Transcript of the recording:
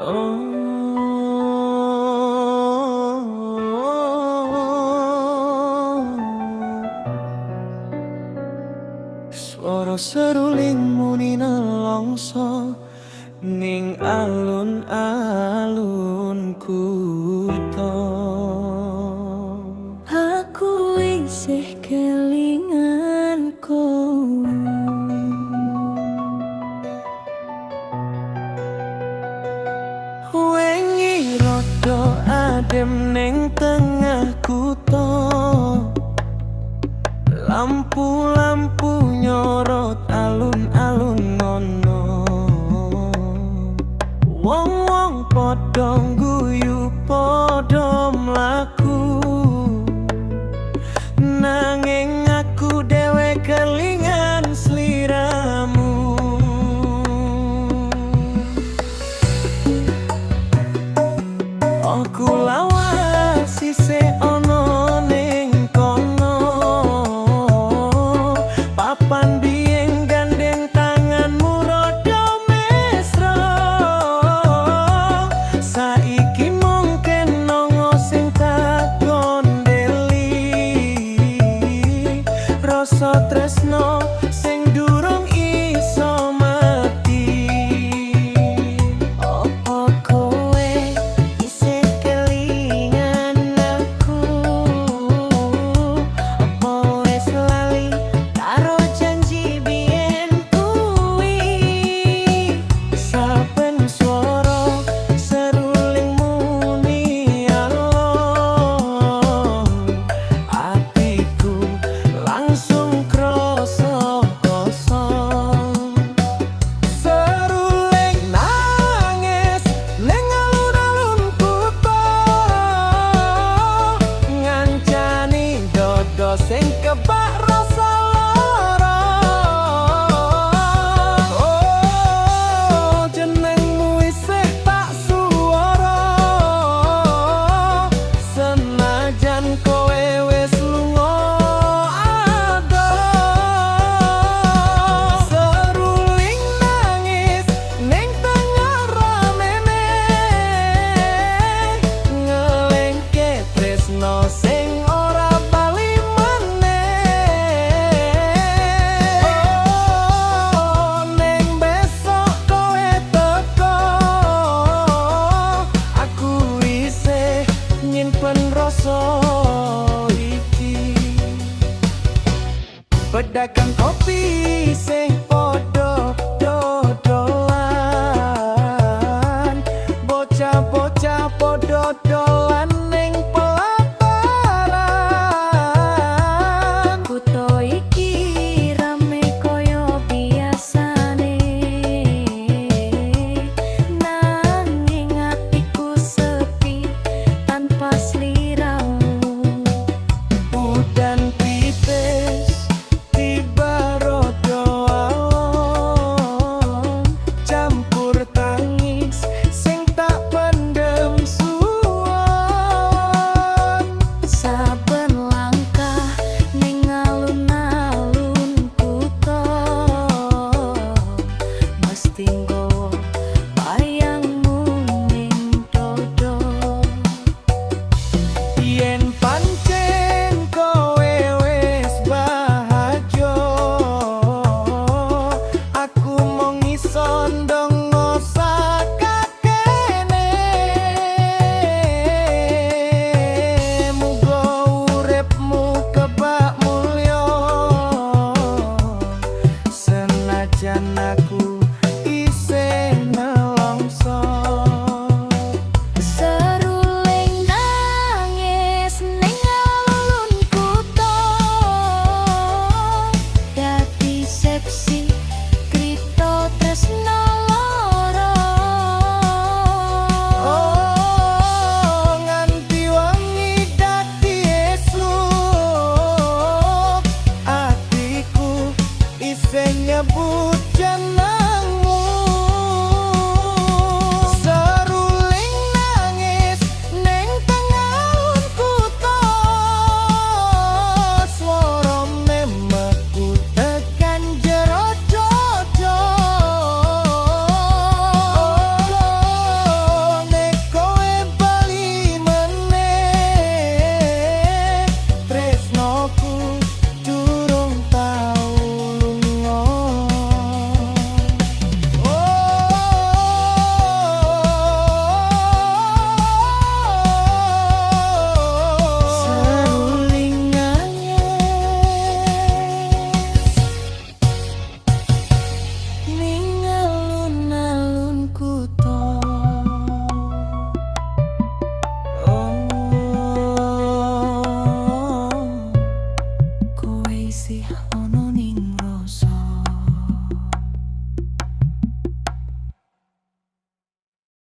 Oh. Swara seruling muni nelongso ning alun-alun kutha. Aku isih kelingan kowe. Wengi rada adem ning tengah kutha. Lampu-lampu nyorot alun-alun ngono. Wong-wong padha guyu, padha mlaku. Nanging aku dhewe kelingan sliramu. Aku lawas isih ana ning kono. Papan biyen gandeng tanganmu rada mesra. Saiki mung kenanga sing tak gondeli. Rasa tresno sing durung iso mati. Opo kowe isih kelingan aku? Opo wis lali karo janji biyen kuwi? Saben swara seruling muni alon, atiku langsung krasa kosong. Seruling nangis ning alun-alun kutha, ngancani dodo sing kebak rasa lara. Oh, jenengmu isih tak suara, senajan kowe wis lunga adoh. Seruling nangis ning tengah ramene, ngelingke tresno sing ora bali meneh. Oh, ning besok kowe teko, aku isih nyimpen rasa iki. Pedagang kopi sing podo dodolan, bocah-bocah podo dolan ning pelataran. Kutha iki rame koyo biasane, nanging atiku sepi tanpa sliramu. Udan tipis tiba rada alon, campur tangis sing tak pendem suwon. Saben langkah ning alun-alun kutha mesti nggawa bayangmu ning dodo. Yen pancen kowe wis bahagia, aku mung iso ndonga sakakene. Muga uripmu kebak mulya, senajan aku isih nelongso. Seruling nangis ning alun kutha, dadi seksi crita tresno loro. Oh, nganti wengi dadi esuk, atiku isih nyebut jenengmu.